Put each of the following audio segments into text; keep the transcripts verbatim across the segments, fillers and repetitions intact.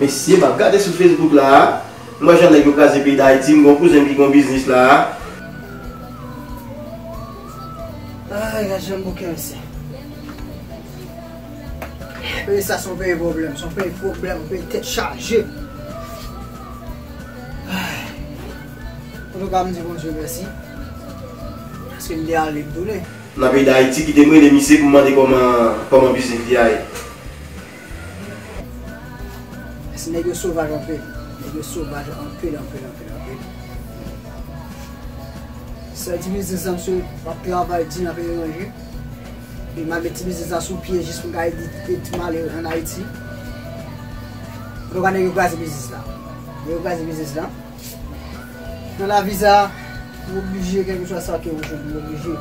Mesye, m ap gade sou Facebook la a. M wè jan nèg yo kraze peyi Dayiti, m gen yon kouzen m ki gen yon biznis la a. Ay, gad jan m bouke, mesye. Peyi sa se yon peyi pwoblèm, se yon peyi pwoblèm, peyi tèt chaje. Ay. Antouka, m di Bondye mèsi. Paske m te ale, m tounen. Nan peyi Dayiti, kite m rele misye pou m mande kòman, kòman biznis li a ye. Mesye, nèg yo sovaj anpil. Nèg yo sovaj anpil, anpil, anpil, anpil. Sa di biznis la, misye ap travay di nan peyi etranje. E m ap met ti biznis la sou pye jis pou m ka ede, ede ti malere ann Ayiti. Antouka, nèg yo kraze biznis la. Nèg yo kraze biznis la. Nan lavi sa a, ou oblije, kèlkeswa sa ke ou jwenn, ou oblije.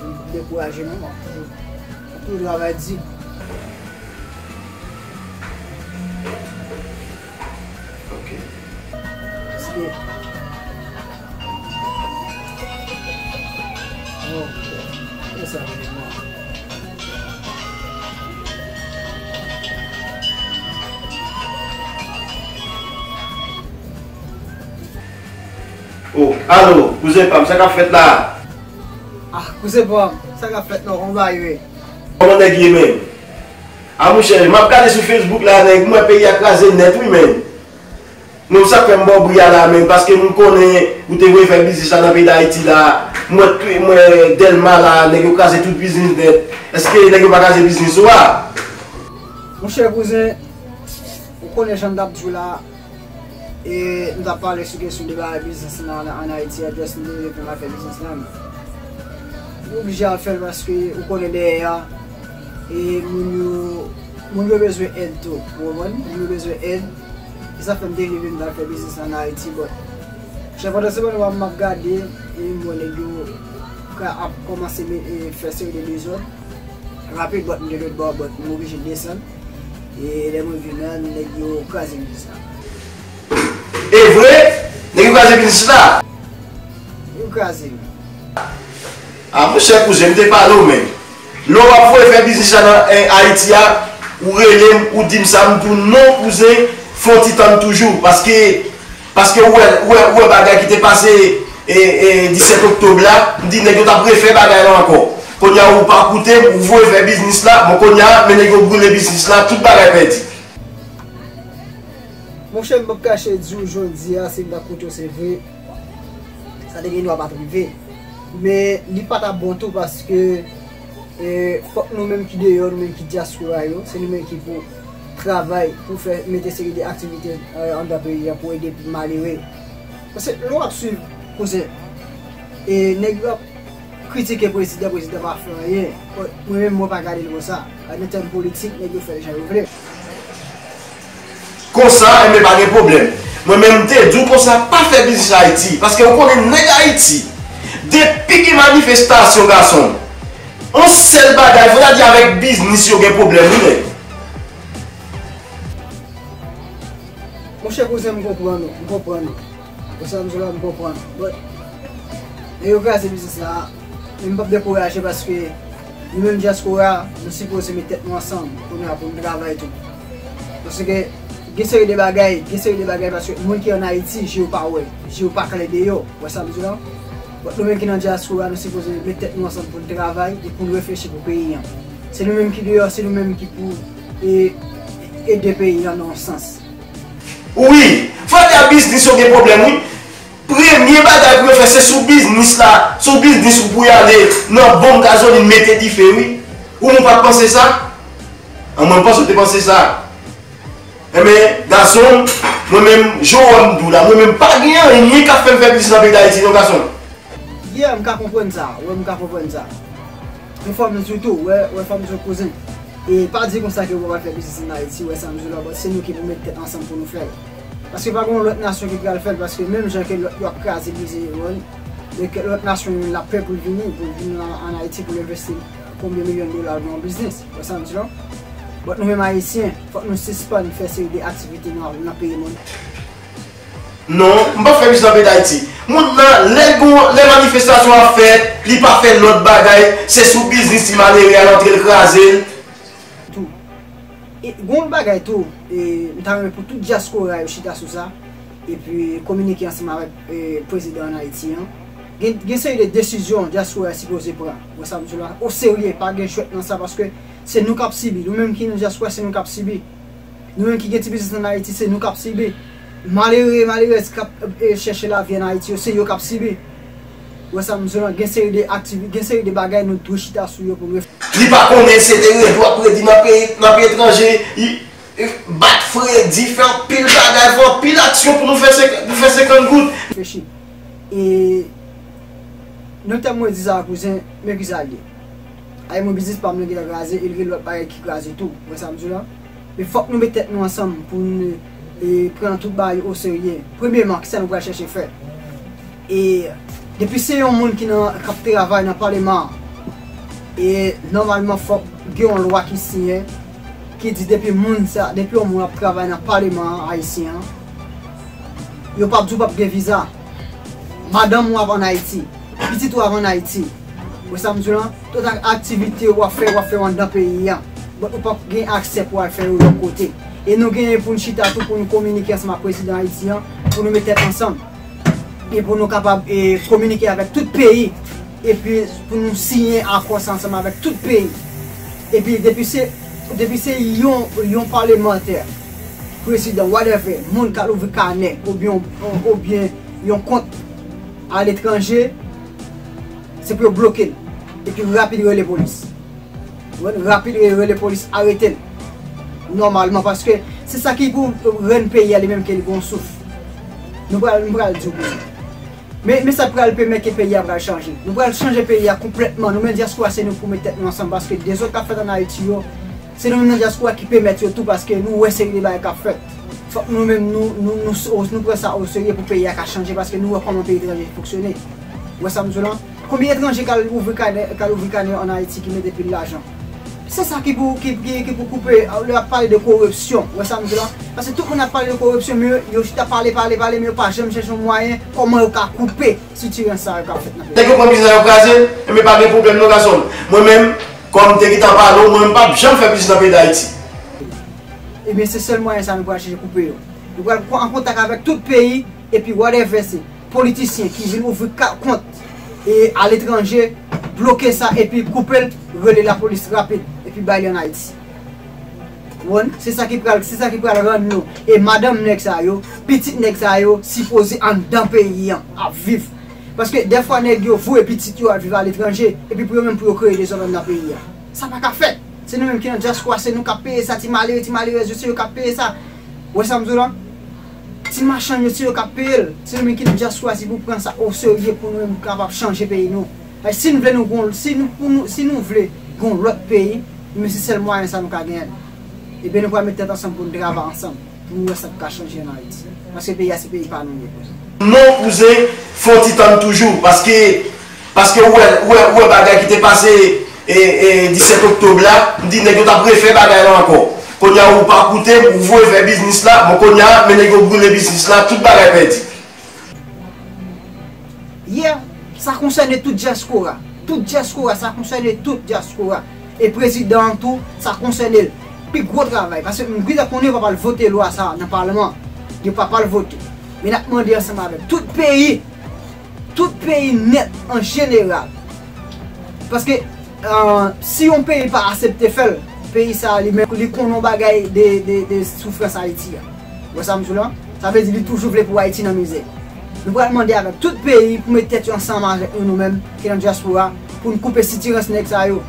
Ou dekouraje non, w ap toujou, w ap toujou travay di. Ok. Paske, ok. E sa vre mwen. Oh, alo, kouzen pa m, sa k ap fèt la? Ah, kouzen pa m, sa k ap fèt non, kòman bagay yo ye? Kòman nèg ye menm? Ah, monchè, m ap gade sou Facebook la, nèg, m wè peyi a kraze nèt, wi, menm. Menm sa k fè m ba w bri a la, menm, paske m konnen ou te voye fè biznis la nan peyi Dayiti la. M wè, m wè Dèlma la, nèg yo kraze tout biznis nèt. Èske nèg yo pa kraze biznis ou a? Monchè kouzen, ou konnen jan m t ap di w la, e m t ap pale sou kesyon de bagay biznis la ann Ayiti a, just m te vle fè m afè biznis la, men m oblije al fè l paske ou konnen dèyè a, e moun yo, moun yo bezwen èd tou, ou konprann? Moun yo bezwen èd, e sa fè m te vle vin al fè biznis la ann Ayiti, but chè pandan semenn m ap gade, e m wè nèg yo ka ap kòmanse met, e, fè seri de dezòd. Rapid, but m te dwe bò, but m oblije desann. E lè mwen vin la, nèg yo kraze biznis la. E vre? Nèg yo kraze biznis la? Yo kraze l. A, monchè kouzen, m te pale w menm. Lè w ap voye fè biznis la nan, eh, Ayiti a, ou rele m, ou di m sa, m di w non, kouzen, fè yon ti tann toujou, paske Paske ou wè, ou wè, ou wè bagay ki te pase, e, e, disèt oktòb la, m di nèg yo t ap refè bagay la ankò. Kounye a ou pa koute m, ou voye fè biznis la, bon kounye a, men nèg yo boule biznis la, tout bagay pèdi. Monchè, m p ap kache di w jodi a, si m ta koute w, se vre, sa te gen dwa pa t rive. Men li pa t ap bon tou paske E, fòk nou menm ki deyò, nou menm ki dyaspora yo, se nou menm ki pou travay, pou fè, mete seri de aktivite, e, anndan peyi a pou ede malere. Paske lè w ap swiv, kouzen, e, nèg yo ap kritike prezidan, prezidan pa fè anyen. Mwen menm, mwen pa gade l konsa. An tèm politik, nèg yo fè l jan yo vle. Konsa, enben pa gen pwoblèm. Mwen menm m te di w konsa, pa fè biznis Ayiti. Paske ou konnen nèg Ayiti, depi gen manifestasyon gason, yon sèl bagay, fò ta di avèk biznis yo gen pwoblèm, wi nèg. Monchè kouzen, m konprann ou, m konprann ou. Ou sa m di w la, m konprann. But, lè yo kraze biznis la, men m p ap dekouraje paske nou menm dyaspora, nou sipoze met tèt nou ansanm kounye a pou n travay tou. Paske gen seri de bagay, gen seri de bagay paske moun ki ann Ayiti, je yo pa wè, je yo pa klè deyò. Ou wè sa m di w la? But nou menm ki nan dyaspora, nou sipoze met tèt nou ansanm pou n travay e pou n reflechi pou peyi an. Se nou menm ki deyò, se nou menm ki pou, e, ede peyi an nan yon sans. Wi, fò di a biznis yo gen pwoblèm, wi. Premye bagay pou yo fè, se sou biznis la, sou biznis ou pou y ale, nan bonm gazolin mete dife, wi. Ou menm ou pa t panse sa? An mwen m panse w te panse sa. Enben, gason, mwen menm, jan w wè m di w la, mwen menm pa gen anyen k ap fè m fè biznis nan peyi Dayiti, non, gason. Yeah, m ka konprann sa. Wi, m ka konprann sa. Yon fwa m di w tou, wè, wè, fwa m di w kouzen. E pa di konsa ke w pa pral fè biznis ann Ayiti, wè sa m di w la, but se nou ki pou met tèt ansanm pou nou fè l. Paske pa gen yon lòt nasyon ki pral fè l, paske menm jan ke lòt yo ap kraze biznis yo, men ke lòt nasyon youn la pè pou l vini, pou l vin ann, ann Ayiti, pou l envesti konbyen milyon dola nan yon biznis. Wè sa m di w la? But nou menm Ayisyen, fòk nou sispann fè seri de aktivite nan, nan peyi moun. Non, m p ap fè biznis nan peyi Dayiti. Moun nan, lè gon, lè manifestasyon ap fèt, li pa fè lòt bagay, se sou biznis ti malere a l antre l kraze l. Tou. Gon bagay tou, e, m ta renmen pou tout dyaspora yo chita sou sa, epi kominike ansanm avèk, e, prezidan ann Ayiti an. Gen, gen seri de desizyon dyaspora sipoze pran. Wè sa m di w la? Oserye, pa gen jwèt nan sa, paske se nou k ap sibi. Nou menm ki nan dyaspora, se nou k ap sibi. Nou menm ki gen ti biznis ann Ayiti, se nou k ap sibi. Malere, malerèz k ap, e, chèche lavi ann Ayiti yo, se yo k ap sibi. Wè sa m di w la? Gen seri de aktivi-, gen seri de bagay nou dwe chita sou yo pou nou Li pa konnen se de redi w ap redi nan peyi, nan peyi etranje, i, i bat fredi, fè anpil bagay, fè anpil aksyon pou nou fè senk-, pou fè senkant goud. Reflechi. E nan tèm mwen di sa a, kouzen, men ki sa l ye. Ay, mwen biznis pa m nan gentan kraze, e l gen lòt bagay ki kraze tou. Wè sa m di w la? Men fòk nou met tèt nou ansanm pou nou, e, pran tout bagay yo oserye. Premyeman, kisa nou pral chèche fè? E depi se yon moun ki nan, k ap travay nan paleman an, e nòmalman fòk gen yon lwa ki siyen, ki di depi moun sa, depi yon moun ap travay nan paleman an ayisyen an, yo p ap di w p ap gen viza. Madanm ou ap ann Ayiti, pitit ou ap ann Ayiti. Wè sa m di w lan? Tout ak-, aktivite w ap fè, w ap fè yo anndan peyi an. But ou p ap gen aksè pou al fè yo lòt kote. E nou genyen pou n chita tou pou n kominike ansanm ak prezidan Ayiti an, pou nou met tèt ansanm. E pou nou kapab, e, kominike avèk tout peyi. Epi pou nou siyen akò sa ansanm avèk tout peyi. Epi depi se, depi se yon, yon palemantè, prezidan, whatever, moun k al ouvri kanè, oubyen, oubyen yon kont aletranje, se pou yo bloke l. Epi rapid rele polis. Ou konprann? Rapid re-, rele polis, arete l. Nòmalman, paske se sa ki pou rann peyi a li menm ke li gon souf. Nou pral, nou pral di w pou sa. Men, men sa pral pèmèt ke peyi a pral chanje. Nou pral chanje peyi a konplètman. Nou menm dyaspora, se nou pou met tèt nou ansanm, paske dezòd k ap fèt ann Ayiti yo, se nou menm nan dyaspora ki pèmèt yo tou, paske nou wè seri de bagay k ap fèt. Fòk nou menm, nou, nou, nou, nou pran sa oserye pou peyi a ka chanje, paske nou wè kòman peyi etranje fonksyone. Ou wè sa m di w lan? Konbyen etranje k al ouvri kanè, k al ouvri kanè ann Ayiti ki mete pil lajan? Se sa ki pou, ki, ki, ki pou koupe, lè y ap pale de koripsyon. Ou wè sa m di w lan? Paske tout moun ap pale de koripsyon, men yo chita pale, pale, pale, men yo pa janm chèche yon mwayen kòman yo ka koupe sitirans sa yo k ap fèt nan peyi. Nèg yo pran biznis la, yo kraze l, enben pa gen pwoblèm non, gason m. Mwen menm, kòm m te gentan pale w, mwen menm m p ap janm fè biznis nan peyi Dayiti. Ebyen, se sèl mwayen sa nou pral chèche koupe yo. Nou pral an kontak avèk tout peyi, epi whatever se politisyen ki vin ouvri ka-, kont e aletranje, bloke sa epi koupe l, rele lapolis rapid, epi bay li ann Ayiti. Ou konprann? Se sa ki pral, se sa ki pral rann nou. E madanm nèg sa yo, pitit nèg sa yo, sipoze anndan peyi an, ap viv. Paske dèfwa nèg yo voye pitit yo al viv aletranje, epi pou yo menm pou yo kreye dezòd anndan peyi a. Sa pa ka fèt. Se nou menm ki nan dyaspora, se nou k ap peye sa, ti malere, ti malerèz yo, se yo k ap peye sa. Ou wè sa m di w lan? Ti machann yo, se yo k ap peye l. Se nou menm ki nan dyaspora, se pou pran sa oserye pou nou menm kapab chanje peyi nou. Paske si n vle nou gon, si nou, pou nou, si nou vle gon lòt peyi, men se sèl mwayen sa nou ka genyen. Ebyen, nou pral met tèt ansanm pou n travay ansanm, pou nou wè sa k ka chanje ann Ayiti. Paske peyi a, se peyi pa nou li ye, kouzen. Non, kouzen, fè yon ti tann toujou, paske, paske ou wè, ou wè, ou wè bagay ki te pase, e, e, disèt oktòb la, m di nèg yo t ap refè bagay la ankò. Kounye a ou pa koute m, ou voye fè biznis la, bon, kounye a, men nèg yo brile biznis la, tout bagay pèdi. Yeah, sa konsène tout dyaspora. Tout dyaspora, sa konsène tout dyaspora. E prezidan an tou, sa konsène l. Pi gwo travay, paske m gentan konnen yo p ap al vote lwa sa a nan palman. Yo p ap al vote. Men n ap mande ansanm avèk tout peyi, tout peyi nèt an jeneral. Paske, e, si yon peyi pa aksepte fè l, peyi sa a li menm, li konnen yon bagay de, de, de soufrans Ayiti a. Ou wè sa m di w lan? Sa vle di li toujou vle pou Ayiti nan mizè. Nou pral mande avèk tout peyi pou met tèt yo ansanm avèk nou, nou menm ki nan dyaspora, pou n koupe sitirans nèg sa yo.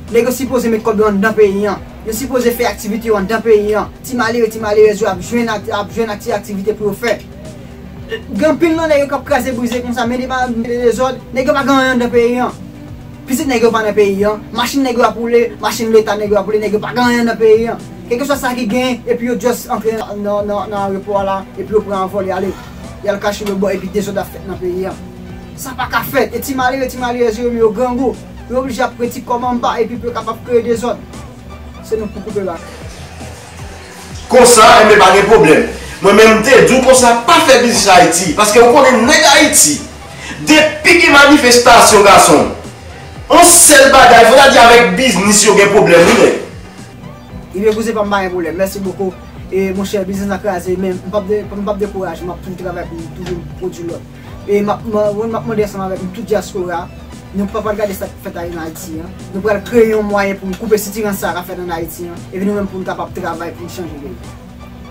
Nèg yo sipoze met kòb yo anndan peyi an. Yo sipoze fè aktivite yo anndan peyi an. Ti malere, ti malerèz yo ap jwenn ak-, ap jwenn ak ti aktivite pou yo fè. Gen anpil nan nèg yo k ap kraze brize konsa, men de pa, men de dezòd, nèg yo pa gen anyen anndan peyi an. Pitit nèg yo pa nan peyi an, machin nèg yo ap woule, machin leta nèg yo ap woule, nèg yo pa gen anyen nan peyi an. Kèlkeswa sa ki genyen, epi yo just antre nan, nan, nan ayewopò a la, epi yo pran anvòl, y ale. Y al kache lòt bò, epi dezòd ap fèt nan peyi an. Sa pa ka fèt. E ti malere, ti malerèz yo, yo grangou. Yo oblije ap pran ti kòb anba, epi pou yo kapab kreye dezòd. Se nou pou koupe la. Konsa, enben pa gen pwoblèm. Mwen menm m te di w konsa, pa fè biznis Ayiti. Paske ou konnen nèg Ayiti, depi gen manifestasyon, gason m, yon sèl bagay, fò ta di avèk biznis yo gen pwoblèm, wi, nèg. Ebyen, kouzen pa m, pa gen pwoblèm. Mèsi bokou. E, monchè, biznis la kraze, men m p ap de-, m p ap dekouraje, m ap toujou travay pou m toujou pwodui lòt. E m ap, m, m ap mande ansanm avèk nou tout dyaspora, nou pa pral gade sa k ap fèt ann Ayiti an. Nou pral kreye yon mwayen pou n koupe sitirans sa k ap fèt ann Ayiti an. Epi nou menm pou n kapab travay pou n chanje peyi.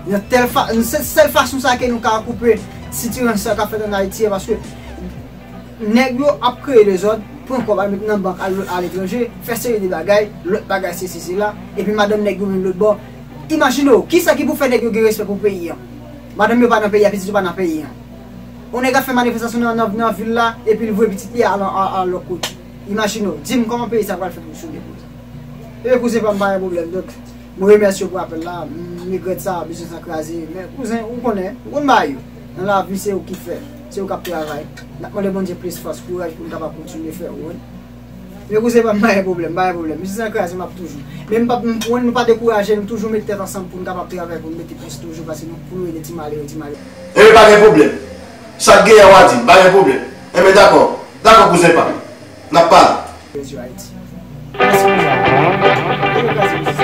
Nan tèl fa-, se sèl fason sa ke nou ka koupe sitirans sa k ap fèt ann Ayiti an, paske nèg yo ap kreye dezòd, pran kòb al met nan bank al, aletranje, fè seri de bagay, lòt bagay sesi sela, epi madanm nèg yo menm lòtbò. Imajine w, kisa ki pou fè nèg yo gen respè pou peyi an? Madanm yo pa nan peyi a, pitit yo pa nan peyi an. Yon nèg ap fè manifestasyon nan, nan, nan vil la, epi l voye pitit li al, al, al lòt kote. Imajine w, di m kòman peyi sa pral fè fonksyone konsa. Ebyen, kouzen pa m, pa gen pwoblèm. Donk, mwen remèsye w pou apèl la, m regrèt sa, biznis la kraze. Men, kouzen, ou konnen, ou konn bagay yo. Nan lavi, se ou ki fè. Se ou k ap travay. N ap mande Bondye plis fòs, kouraj pou n kapab kontinye fè, ou konprann? Men kouzen pa m, pa gen pwoblèm, pa gen pwoblèm. Biznis la kraze, m ap toujou. Men m p ap, m, pou nou pa dekouraje, nou toujou met tèt ansanm pou n kapab travay, pou n mete plis toujou, paske nou, pou nou ede ti malere, ti malere. Ebyen, pa gen pwoblèm. Sa k genyen an w a di m, pa gen pwoblèm. Enben, dakò. Dakò, kouzen pa m. N ap pale. Mèsi, kouzen.